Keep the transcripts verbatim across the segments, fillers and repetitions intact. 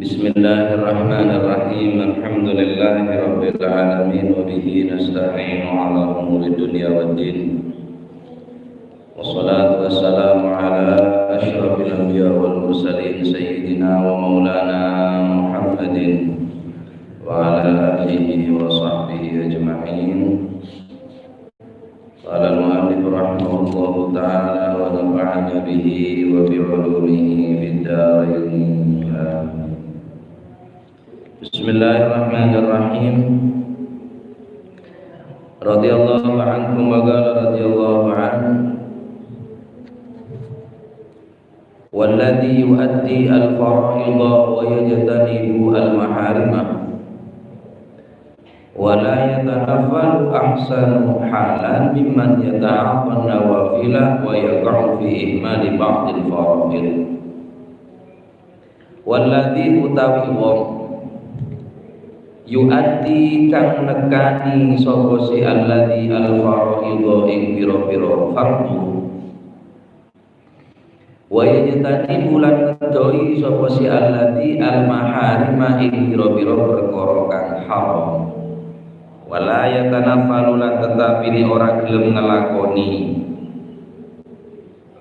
بسم الله الرحمن الرحيم. الحمد لله رب العالمين، وبه نستعين على أمور الدنيا والدين. والصلاة والسلام على أشرف الأنبياء والمرسلين، سيدنا ومولانا محمد وعلى آله وصحبه أجمعين. قال المؤلف رحمه الله تعالى ونفعنا به وبعلومه في الدارين. آمين. بسم الله الرحمن الرحيم. رضي الله عنكم وقال رضي الله عنه: والذي يؤدي الفرائض ويجتنب المحارم ولا يتنفل أحسن حالا ممن يتعاطى النوافل ويقع في إهمال بعض الفرائض. Walladzi utawi wong, yu'addi kang nekani sapa si alladzi al-faraidha ing pira-pira fardu. Wa yajtanibu lan ngeddhoi sapa si alladzi al-maharima ing pira-pira perkara kang haram. Wala yatanaffalu lan tetapine ora gelem nglakoni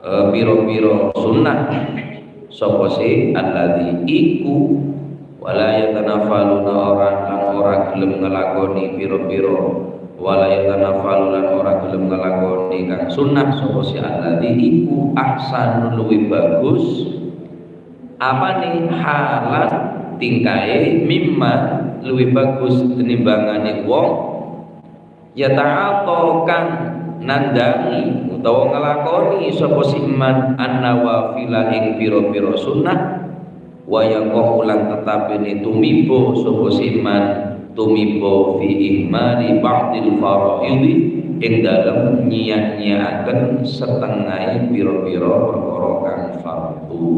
eh, pira-pira sunnah. Sapa si alladzi iku, wala yatanaffalu lan ora, lan ora gelem nglakoni pira-pira, wala yatanaffalu lan ora gelem nglakoni kang sunnah, sapa si alladzi iku ahsanu luwih bagus, apane halan tingkae, mimma luwih bagus tenimbangane wong yata'ata kang nandangi utawa nglakoni sapa si man an-nawafila ing pira-pira sunnah, wa yaqa'u lan tetapene tumiba sapa si man tumiba fi ihmali ba'dil faraidi ing dalem nyiya-nyiyaaken setengahe pira-pira perkara kang fardu.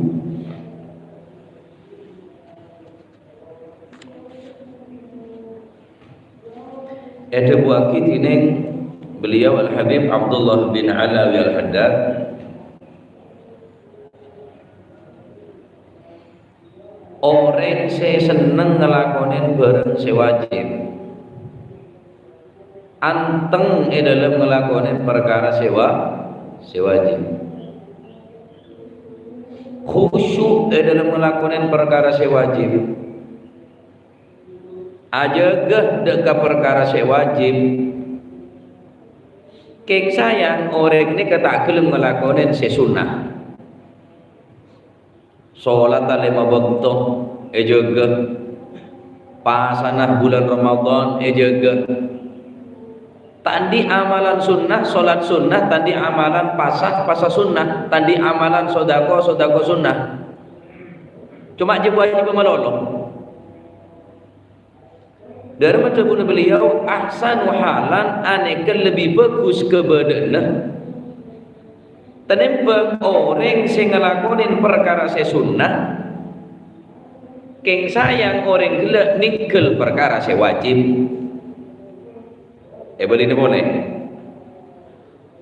Edhabuwagi dening beliau Al-Habib Abdullah bin Alawi Al-Haddad, oreng se senneng ngelakonen barang se wajib, anteng e dalem ngelakonen perkara se wa-, se wajib, khusyuk e dalem ngelakonen perkara se wajib, ajaga dha' ka parkara se wajib. Keng sayang oreng neka ta' gelem ngalakonen se sunnah. Solat lema bakto ejaga, pasana bulan Ramadan ejaga. Ta' andi' amalan sunnah, solat sunnah, ta' andi' amalan pasa, pasa sunnah, ta' andi' amalan sodako, sodako sunnah. Coma jhâ' wajib malolo. Dâri dhâbuna beliau, "Ahsanu halan, aneka lebbi bhâghus kabâdâ'ânna, tènèmbhâng orèng sè ngalakonè parkara sè sunnah, kèng sayang orèng ghellâ' nèngghâl parkara sè wajib." Èbâlina polè.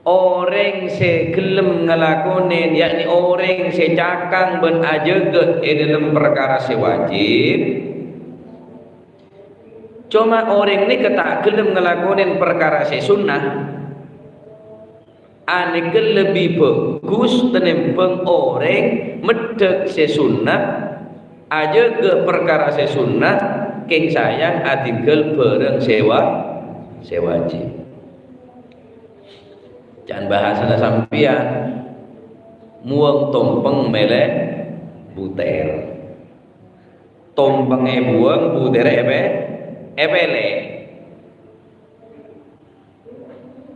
Orèng sè ghellem ngalakonè, yakni orèng sè cakang bân ajâgâ è dhâlem parkara sè wajib. Coma orèng nèka ta' ghellem ngalakonè parkara sè sunnah, anèka lebbi bhâghus tènèmbhâng orèng meddhâk sè sunnah, ajâgâ parkara sè sunnah, kèng sayang adhingghâl bhârâng sè wa-, sè wajib. Can bhâsana sampèyan, muwâng tompèng mèlè butèr. Tompèngngè èbuwâng, butèrrè èpè-, èpèlè.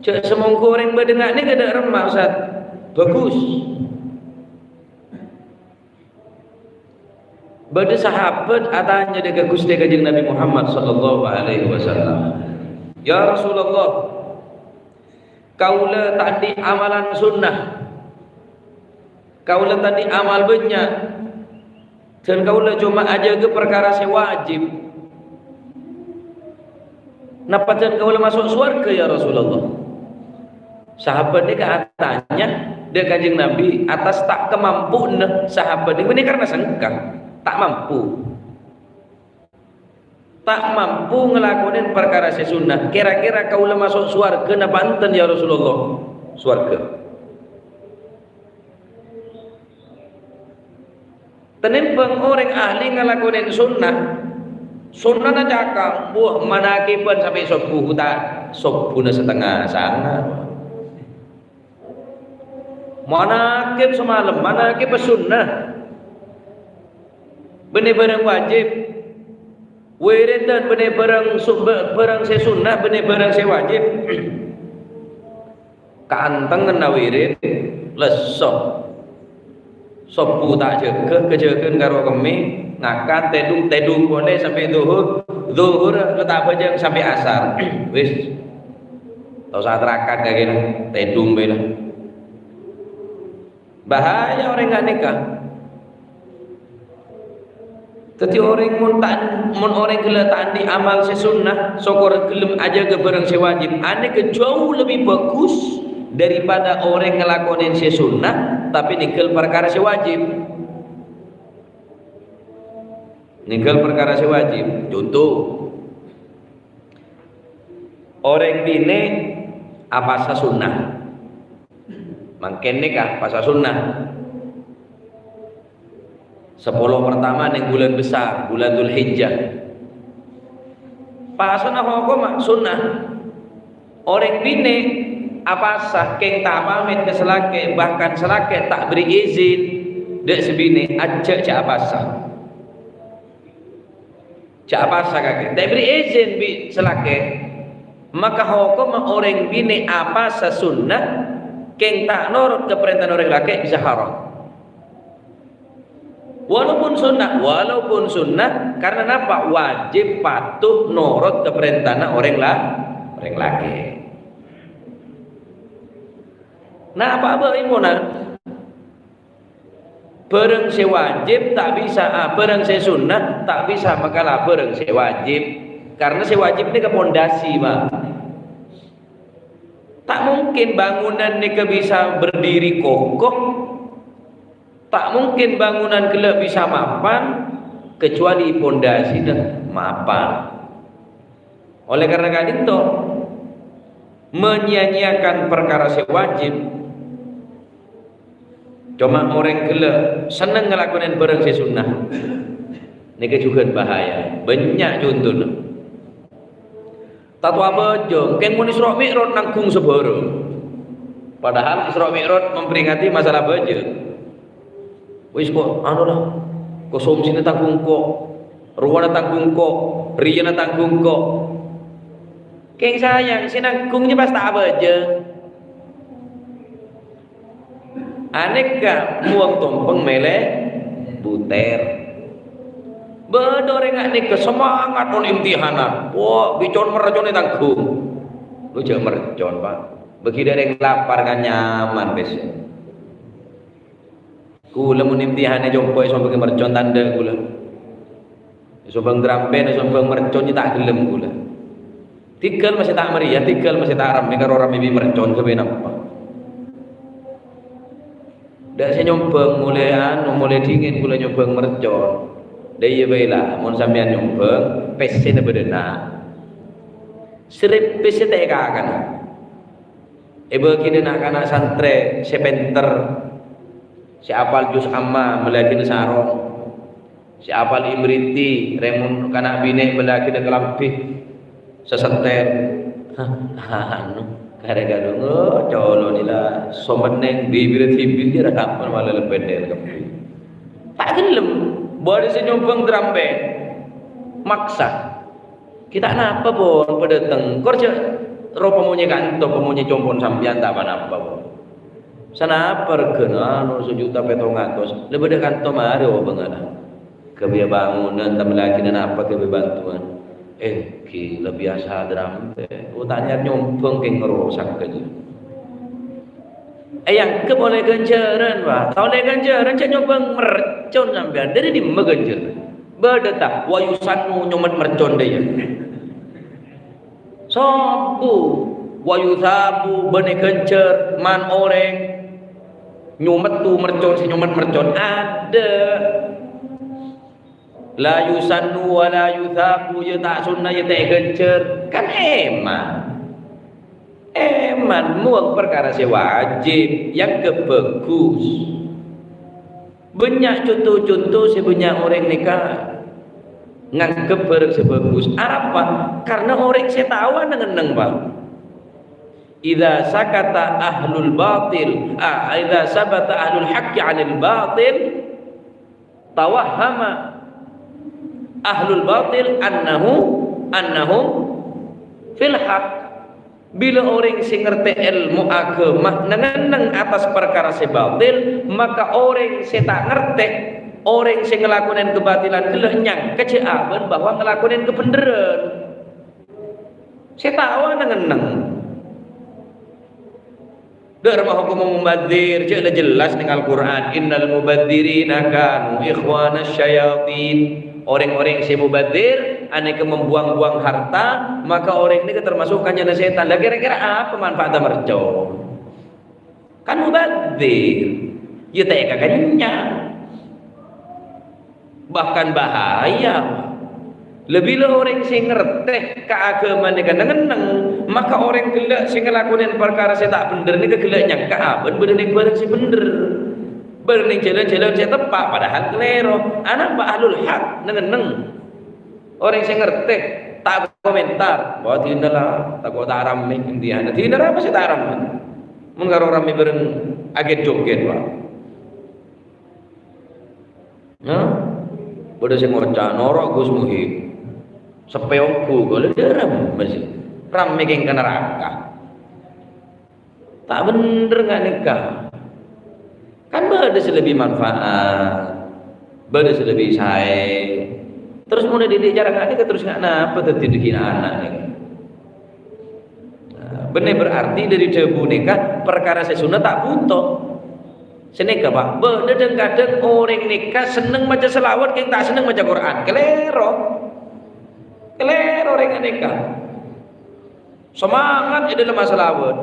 Jhâ' samongghu orèng bâdâ nga' nèka dâ' remma, Ustaz. Bhâghus. Bâdâ sahabat atanya dâ' ka Ghustè Kanjeng Nabi Muhammad sallallahu alaihi wasallam, "Ya Rasulullah, kaulâ ta' andi' amalan sunnah. Kaulâ ta' andi' amal bânnya'. Dân kaulâ coma ajâgâ parkara sè wajib. Napa dân kaulâ maso' sowarghâ, ya Rasulullah?" Sahabat nèka atanya dâ' Kanjeng Nabi, atas ta' kamampuanna sahabat nèka, bânnè karna sengka, ta' mampu. ta' mampu ngalakonè parkara sè sunnah. Kèra-kèra kaulâ maso' sowarghâ napa enten, ya Rasulullah? Sowarghâ. Tenembhâng orèng ahli ngalakonè sunnah, sunnahna cakang, wah, manakiban sampè' sobbhu, ta' sobbhuna satengnga sanga. Manakib samalem, manakib sunnah. Bânnè bârâng wajib. Wiridan bânnè bârâng su-, bâ-, bârâng sè sunnah, bânnè bârâng sè wajib. Kaantengnganna wirid, lesso. Sobbhu ta' jâgâ, kajâgâ'ân karo kemmè, ngakan, tèdung, tèdung polè sampè' dhuhur, dhuhur la ta' abhâjâng sampè' asar. Wis. Ta' osa atarakat kakè la, tèdung bhâi la. Bahaya orèng ghânèka. Dhâddhi orèng mon ta', mon orèng ghellâ' ta' andi' amal sè sunnah, sokor ghellem ajâgâ bârâng sè wajib, anèka jhâu lebbi bhâghus daripada orèng ngalakonè sè sunnah, tapè nèngghâl parkara sè wajib. Nèngghâl parkara sè wajib. Conto, orèng binè' apasa sunnah. Mangkèn nèka apasa sunnah. Sapolo pertama neng bulan besar, bulan Dzulhijjah. Pasana hokomma sunnah. Orèng binè' apasa kèng ta' pamèt ka salakè, bahkan salakè ta' bèrri' izin dâ' sè binè', ajjhâ' jhâ' apasa. Jhâ' apasa kakè. Ta' èbèrri' izin bi' salakè. Maka hokomma orèng binè' apasa sunnah, kèng ta' norot ka parèntana orèng lakè' bisa haram. Walaupun sunnah, walaupun sunnah, karena napa? Wajib patuh norot ka parèntana orèng la-, orèng lakè'. Napa bhâi pona? Bârâng sè wajib ta' bisa, ah, bârâng sè sunnah ta' bisa makala bârâng sè wajib. Karena sè wajib nèka pondasi, Pak. Ta' mungkin bangunan nèka bisa berdiri kokoh. Ta' mungkin bangunan ghellâ' bisa mapan, kecuali pondasina mapan. Oleh karena ka'dhinto, menyia-nyiakan parkara sè wajib, coma orèng ghellâ' senneng ngalakonè bârâng sè sunnah, nèka jhughân bahaya. Bânnya' contona. Tato abhâjâng, kèng mon Isra Mi'raj nanggung sabhârâng. Padahal Isra Mi'raj memperingati masalah bhâjâng. Wis kok, anu la, konsumsina tanggung kok, rowana tanggung kok, riyana tanggung kok. Kèng sayang, sè nanggung jâ pas ta' abhâjâng. Anèka mowang tompèng mèlè butèr. Bâdâ orèng anèka semangat mon imtihanan. Wah, bi' con-merconna tanggung. Lo jhâ' mercon, Pak. Bagi dâ' rèng lapar kan nyaman, bes. Kaulâ mon imtihanè compo' èsombhângè mercon tandhâ kaulâ. Èsombhâng drambèn, èsombhâng mercon, ta' ghellem kaulâ. Tèghâl masè ta' marèya, tèghâl masè ta' rammè, karo rammè bi' mercon ghâbây napa? Dâ' sè nyombhâng molè anu, molè dhingèn kaulâ nyombhâng mercon. Dâ' iyâ bhâi la, mon sampèyan nyombhâng, pèssèna bâdâna. Serrep pèssè ta' èkakana. Èbâghi dâ' na'-kana' santrè sè pènter, sè apal juz amma, mellèaghina sarong. Sè apal Imriti, rèng mon kana' binè' mellèaghina kalambhi sè sèntèr. Anu, karè galungo, colo nila, somennèng, bibirra dhibi' jâ' ra apal mala lebbhândhâr kabbhi. Ta' ghellem, bâdâ sè nyombhâng drambèn. Maksa. Ghi' ta' napa, pon, padâ tèngkor jâ' ropa monyè kanto, pamonyè compo'na sampèyan ta' pa-napa, pon. Sanapa règhâna, anu, sajuta pèttong atos. La bâdâ kanto marè obângngana. Ghâbâyâ bangunan, tambâ laghi napa ghâbâyâ bantuan. Eh, ghi' la biyasa drambèn. Oh, ta' nyaot nyombhâng kèng ngrosak kèya. Èangghep ollè ghânjhârân, Pak. Ta' ollè ghânjhârân, jâ' nyombhâng mercon sampèyan. Dâri dimma ghânjhârân? Bâdâ ta'? Wa yusannu nyomet mercon dâ' iyâ. Sobu, wa yuthabu bânnè ghânjhâr man orèng nyomettu mercon sè nyomet mercon. Adâ'. La yusannu wa la yutsabu, ya ta' sunna, ya ta' èghânjhâr. Kan èman. Èman, mowang parkara sè wajib, èangghep bhâghus. Bânnya' conto-conto sè bânnya' orèng nèka nganggep bhârâng sè bhâghus. Arapa? Karna orèng sè tao neng-enneng, Pak. Idza sakata ahlul batil, ah, idza sabata ahlul haqqi 'anil batil, tawahhama ahlul batil annahu, annahum fil haq. Bilâ orèng sè ngartè èlmo aghâma neng-enneng attas parkara sè batil, maka orèng sè ta' ngartè, orèng sè ngalakonè kabatilan ghellâ' nyangka jhâ' abâ'na bahwa ngalakonè kabhendherrân. Sè tao neng-enneng. Dâ' remma hokomma mubadzir, jhâ' la jelas neng Al-Qur'an, "Innal mubadzirina kanu ikhwanasy syayatin." Orèng-orèng sè mubadzir, anèka membuang-buang harta, maka orèng nèka termasuk kancana sètan. Lah, kira-kira apa manfaatnya mercon? Kan mubadzir. Ya, ta' èkakennyang. Bahkan bahaya. Bilâ orèng sè ngartè ka aghâma nèka neng-enneng, maka orèng ghellâ' sè ngalakonè parkara sè ta' bhendher nèka ghellâ' nyangka abâ'na bâdâ neng bhârâng sè bhendher. Bâdâ neng jhâlân-jhâlân sè teppa', padahal kalèro. Anapa ahlul haq neng-enneng. Orèng sè ngartè, ta' komentar. Wah, dinala, tako' ta' rammè, intiana. Dinala apa sè ta' rammè? Mon karo rammè bhâreng aget-joget, Pak. Nah, bâdâ sè ngoca', "Noro' Gus Muhib." Seppè ongghu, ghulâ dârem masih. Rammè kèng ka naraka. Ta' bhendher nga' nèka. Kan bâdâ sè lebbi manfaat, bâdâ sè lebbi saè. Terros mon èdidik cara nga' nèka terros nga' napa dhâddhi dhâggi'na ana' nèka? Nah, bânnè berarti dâri dhâbu nèka parkara sè sunnah ta' bhuto. Sè nèka, Pak, bâdâ dhâng-kadhâng orèng nèka senneng maca shalawat, kèng ta' senneng maca Qur'an. Kalèro. Kalèro orèng nèka. Semangat è dâlem ashalawat.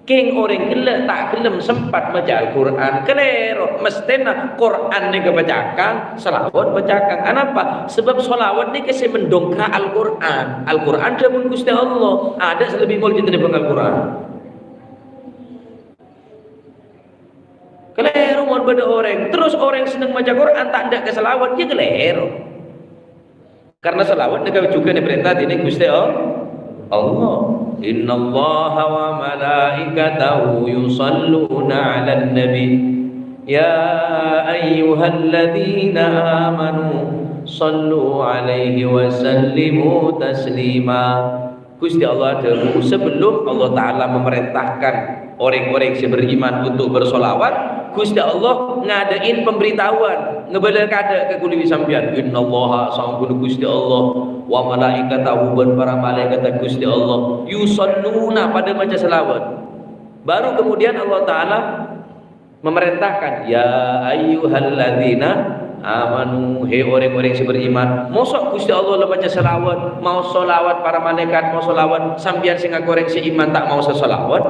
Kèng orèng ghellâ' ta' ghellem sempat maca Al-Qur'an. Kalèro, mesthèna Qur'an nèka pacakang, shalawat pacakang. Anapa? Sabâb shalawat nèka sè mendongkrak Al-Qur'an. Al-Qur'an dhâbuna Ghustè Allah, adâ' sè lebbi molja tènèbâng Al-Qur'an. Kalèro mon bâdâ orèng, terros orèng senneng maca Qur'an ta' endâ' ka shalawat, ya kalèro. Karna shalawat nèka jhughân èparènta dâri Ghustè All-, Allah. "Innallaha wa malaikatahu yusalluna 'alan nabi. Ya ayyuhalladzina amanu shallu 'alaihi wa sallimu taslima." Ghustè Allah adhâbu, sebelum Allah Ta'ala memerintahkan orèng-orèng sè beriman untuk bersholawat, Ghustè Allah ngadâ'in pemberitahuan, ngabâlâ kaadâ' ka kaulâ bi' sampèyan, "Innallaha, saongghuna Ghustè Allah, wa malaikatahu, bân para malaèkatta Ghustè Allah, yusalluna, padâ maca shalawat." Baru kemudian Allah Ta'ala memerintahkan, "Ya ayyuhalladzina amanu, he orèng-orèng sè beriman." Moso' Ghustè Allah la maca shalawat, maos shalawat para malaèkat, maos shalawat, sampèyan sè ngako orèng sè iman ta' maosa shalawat?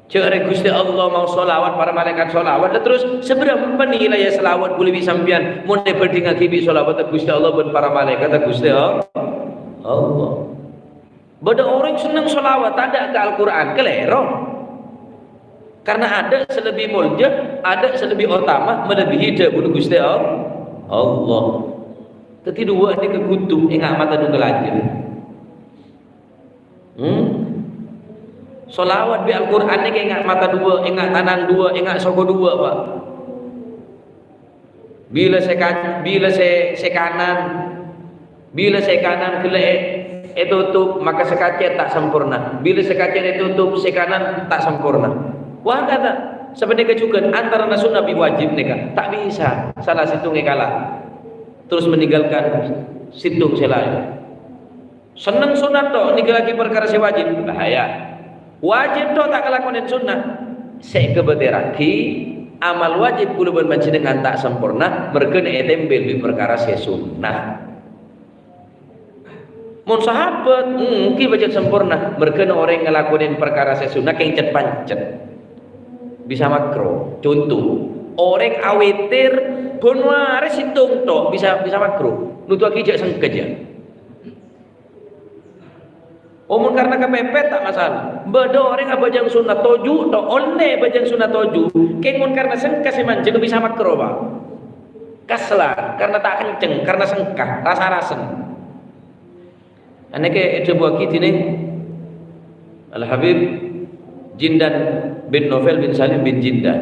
Jhâ' rè Ghustè Allah maos shalawat, para malaèkat shalawat, la terros sabârâmpa nilaina shalawat kaulâ bi' sampèyan mon èbhândhingngaghi bi' shalawatta Ghustè Allah bân para malaèkatta Ghustè Allah? Bâdâ orèng senneng shalawat, tadâ' ka Al-Qur'an, kalèro. Karna adâ' sè lebbi molja, adâ' sè lebbi otama, malebbihi dhâbuna Ghustè All-, Allah. Dhâddhi, duwâ' nèka kodhu ènga' mata dhu kalajâ. Hmm? Shalawat bi' Al-Qur'an nèka ènga' mata duwâ', ènga' tanang duwâ', ènga' soko duwâ', Pak. Bilâ sè ka-, bilâ sè, sè kanan, bilâ sè kanan ghellâ' è-, ètotop, maka sè kacèr ta' samporna. Bilâ sè kacèr ètotop, sè kanan ta' samporna. Wa hakadha, sapanèka jhughân antarana sunnah bi' wajib nèka ta' bisa sala sèttong èkala, terros meninggalkan sèttong sè laèn. Senneng sonnat tok, ninggalaghi parkara sè wajib, bahaya. Wajib tok ta' ngalakonè sonnat. Sè èkabâtèrraghi, amal wajib kaulâ bân panjhennengngan ta' samporna, merghâna ètèmbel bi' parkara sè sonnat. Mon sahabat, èngghi pajhât samporna, merghâna orèng ngalakonè parkara sè sonnat kèng cèt-pancèt. Bisa makro. Conto, Orèng awitir bân arè sèttong tok bisa, bisa makruh. Nodhuwâghi jhâ' sengka jhâ'. Oh, mon karna kapèpèt ta' masalah. Bâdâ orèng abhâjâng sunnat toju' tok, ollè abhâjâng sunnat toju'. Kèng mon karna sengka sè manjheng bisa makruh, Pak. Kaslan, karna ta' kenceng, karna sengka, rasa-rasen. Anèka èdhâbuwâghi dhinèng Al-Habib Jindan bin Novel bin Salim bin Jindan.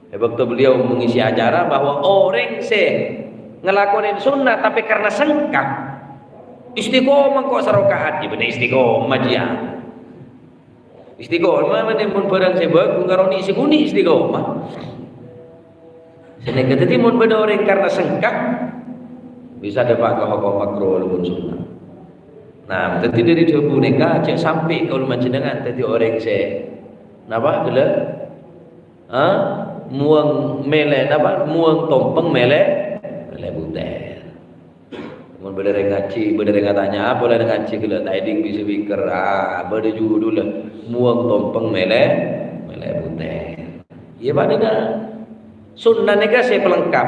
È bâkto beliau mengisi acara bahwa orèng sè ngalakonè sunnah tapè karna sengka, istiqomah kok saroka'at, ya bhender istiqomah jiyâ. Istiqomah mènè mon bhârâng sè bhâghus karoni sè ghuni istiqomah. Sè nèka dhâddhi mon bâdâ orèng karna sengka, bisa dâpa' ka hokom makruh walaupun sunnah. Nah, dhâddhi dhâri dhâbu nèka jhâ' sampè' kaulâ panjhennengngan dhâddhi orèng sè napa ghellâ'? Ha? Muwâng mèlè napa? Muwâng tompèng mèlè, mèlè butèr. Mon bâdâ rèng ngajhi, bâdâ rèng atanya, "Apa la rèng ngajhi ghellâ' ta' èdhing bi' speaker?" Ah, bâdâ judul la, "Muwâng tompèng mèlè, mèlè butèr." Iyâ, Pak, nèka. Sunnah nèka sè pelengkap.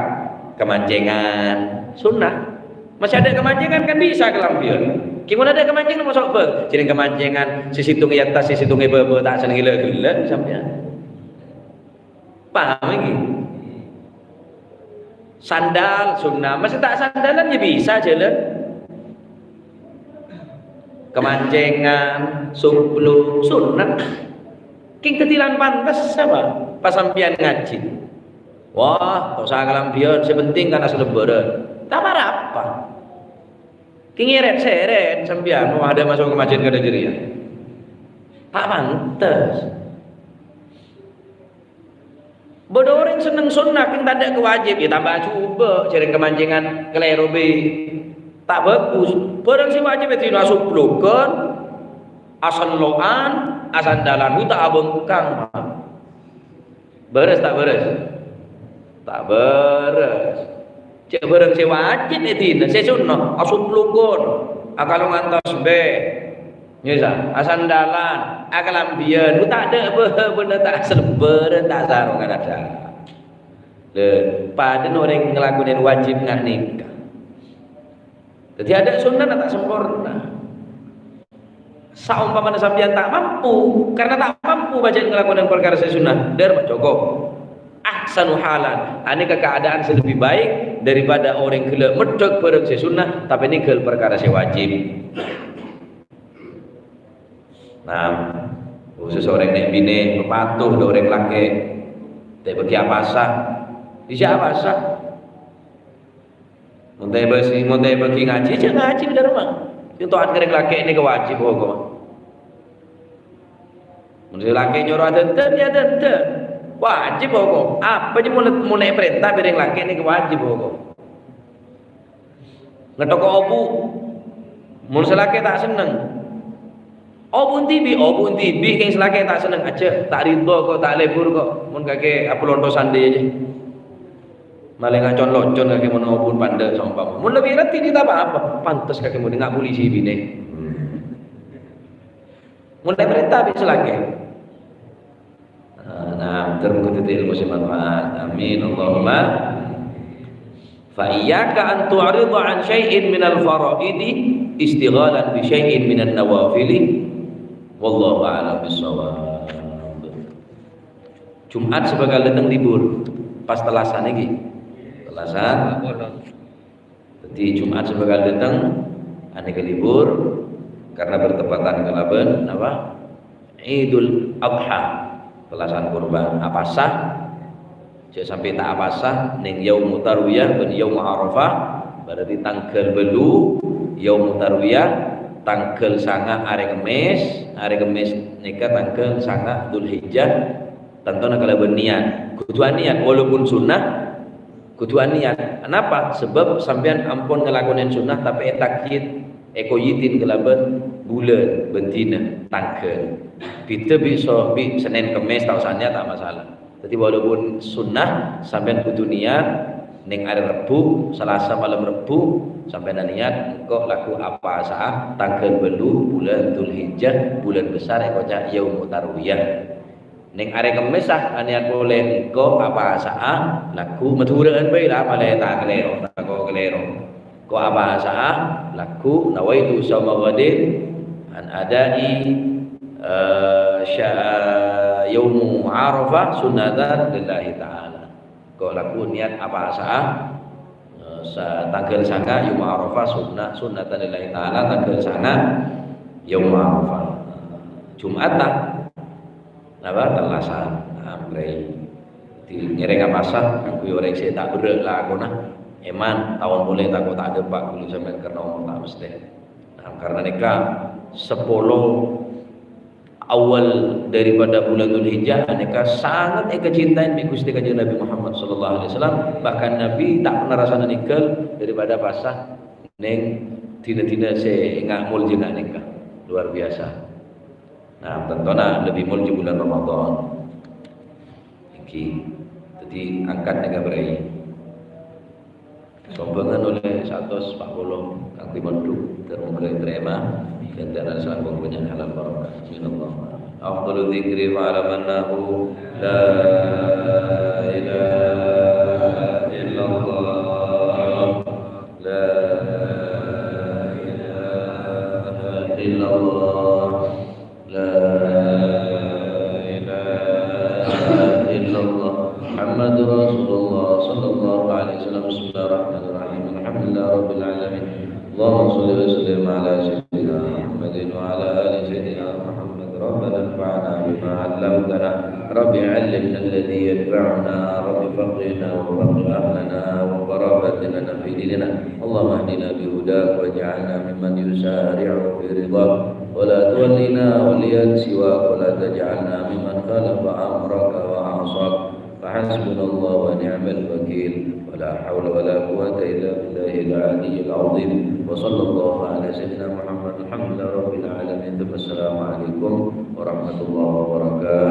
Kemancèngan, sunnah. Masih ada kemancèngan kan bisa kalambhiyân. Ghi mon ada kemancèngan maso' bâ-, jhâreng kemancèngan, sè sèttong è attas, sè sèttong è bâbâ, ta' senneng ghellâ'-ghellâ' sampèyan. Paham iki? Sandal sunnah, masih ta' sandalan ya bisa jhâlân. Kemancèngan, subluk, sunnah. Kèng dhâddhi lan pantes apa? Pas sampèyan ngajhi. Wah, ta' osa kalambhiyân, sè penting kan asalembhârân. Ta' pa-rapa. Kèng ngèrèt-sèrèt sampèyan, wah, ada masuk ke masjid kada jârèya. Ta' pantes. Bâdâ orèng senneng sunnah, kèng tadâ' kawajib, ya tambah jhubâ', jhâreng kemancèngan kalèro bi' ta' bhâghus. Bhârâng sè wajib ya dina asublughân, asello'an, asandalan, bu ta' abhângkang. Bârâs ta' bârâs? Ta' bârâs. Jhâ' bhârâng sè wajib è dina, sè sunnah, asublughân, akalongan tasbih, ngèsa, asandalan, akalambhiyân, bu tadâ' bâbâna, ta' asalembhârân, ta' asarongan adâ'. Lè, padâna orèng ngalakonè wajib nga' nèka. Dhâddhi adâ' sunnah ta' samporna. Saompamana sampèyan ta' mampu, karna ta' mampu bâjâ ngalakonè parkara sè sunnah, dâr ma' cokop. Ahsanu halan, anèka keadaan sè lebbi baik daripada orèng ghellâ' meddhâk bhârâng sè sunnah, tapè nèngghâl parkara sè wajib. Nah, khusus orèng nè' binè' papatoh dâ' orèng lakè', ta' bâgi apasa. Bisa apasa. Mon ta' èbâsi, mon ta' èbâgi ngajhi, jhâ' ngajhi dâ' remma. Sè to'at ka rèng lakè' nèka wajib hokomma. Mon sè lakè' nyoro adhândhân, ya adhândhân. Wajib hokom. Apa jhâ' mon, mon èparènta bi' rèng lakè' nèka wajib hokom. Ngettoka obu'. Mon sè lakè' ta' senneng. Obu' dhibi', obu' dhibi', kèng sè lakè' ta' senneng, "Ajjhâ', ta' ridho kok, ta' lebur kok, mon kakè apolonto sandhi ajjhâ." Malè ngacon-locon kakè mon obu' pandâ' saompama. Mon lebbi raddhin ta' pa-apa, pantes kakè mon nga' polisi binè'. Mon ta' èparènta bi' sè lakè'. Nah, nah, terus kudu ilmu sing manfaat. Amin. Allahumma. Fa iyyaka an tu'rida an syai'in minal faraidi istighalan bi syai'in minan nawafili. Wallahu a'lam bissawab. Jumat sè bhâkal dâteng libur. Pas tellasan nèka. Tellasan. Dhâddhi, Jumat sè bhâkal dâteng, anèka libur, karna bertepatan kalabân, napa? Idul Adha, tellasan kurban. Apasa? Jhâ' sampè' ta' apasa, nèng Yaumu Tarwiyah bân Yaumu Arafah, berarti tangghâl bâllu, Yaumu Tarwiyah, tangghâl sanga' arè Kemmès, arè Kemmès nèka tangghâl sanga' Dzulhijjah, tantona kalabân niat. Kodhu aniat, walaupun sunnah, kodhu aniat. Anapa? Sabâb sampèyan ampon ngalakonè sunnah, tapè ètakyid, èkoyidin kalabân bulân bân dina, tangghâl. Bhidhâ bi' so-, bi' Sennèn Kemmès, ta' osa niat, ta' masalah. Dhâddhi, walaupun sunnah, sampèyan kodhu niat, nèng arè Rebbhu, Salasa malem Rebbhu, sampèyan niat, engko' lagghu apasa'a tangghâl bâllu bulân Dzulhijjah, bulân besar èkoca' Yaumu Tarwiyah. Neng arè Kemmès, ah, anèyat polè engko' apasa'a lagghu' Madhurâ'ân bhâi la, malè ta' kalèro, tako' kalèro. Engko' apasa'a lagghu' nawaitu shauma ghadin an ada'i, eh, sya-, yaumu Arafah sunnatan lillahi ta'ala. Engko' lagghu' niyat apasa'a, eh, sa-, tangghâl sanga' Yaum Arafah sunnah, sunnatan lillahi ta'ala tangghâl sanga' Yaum Arafah. Jum'at ta'? Napa? Tellasan. Nah, amrè. Dhi ngèrèng apasa, kaangghuy orèng sè ta' berrâ' lakona. Èman, taon polè tako' ta' dâpa' ghulâ sampèyan karna omor ta' mastè. Nah, karna nèka sapolo awal daripada bulân Dzulhijjah, nèka sanget èkacintaè bi' Ghustè Kanjeng Nabi Muhammad sallallahu alaihi wasallam. Bahkan Nabi ta' pernah rassana nèngghâl daripada pasa neng dina-dina sè nga-, moljâna nèka. Luar biasa. Nah, tantona lebbi molja bulân Ramadan. Èngghi. Dhâddhi angkat nèka bhâi. Sombhângan ollè satos pa' polo kaangghuy mondhuk, ter-, moghâ ètarèma. Ghântèna sambung bânnya' halal barokah. Amin Allah. Afdalu dzikri fa'lam annahu la ilaha illallah. La ilaha illallah. La ilaha illallah. Muhammadur Rasulullah sallallahu alaihi wasallam. Bismillahirrahmanirrahim. Alhamdulillahirabbil alamin. Allahumma shalli wa sallim ala sayyidina Muhammadin wa ala ali sayyidina Muhammad. Rabbana anfa'na bima 'allamtana. Rabbi 'allimna alladhi yanfa'una. Rabbi faqqihna wa faqqih ahlana wa qarabatina fi dinina. Allahumma ihdina bi hudak waj'alna mimman yusari'u fi ridhak. ولا تولنا وليا سواك ولا تجعلنا ممن خالف أمرك وعصاك. فحسبنا الله ونعم الوكيل. ولا حول ولا قوة إلا بالله العلي العظيم. وصلى الله على سيدنا محمد. الحمد لله رب العالمين. ثم السلام عليكم ورحمة الله وبركاته.